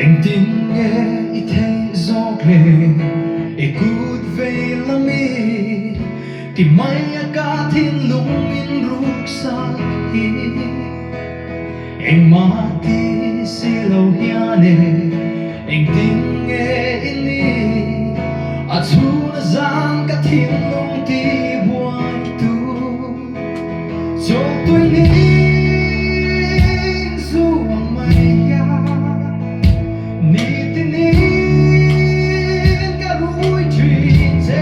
Engtin nge i theih zawk le i kut vei lami ti mai a ka thinlung in ruksak hi. Engmah ti si lo hian e engtin nge i ni a chhun a zan ka thinlung ti buai tu chawltui ning zuang mai a ni tinin ka rui thin che.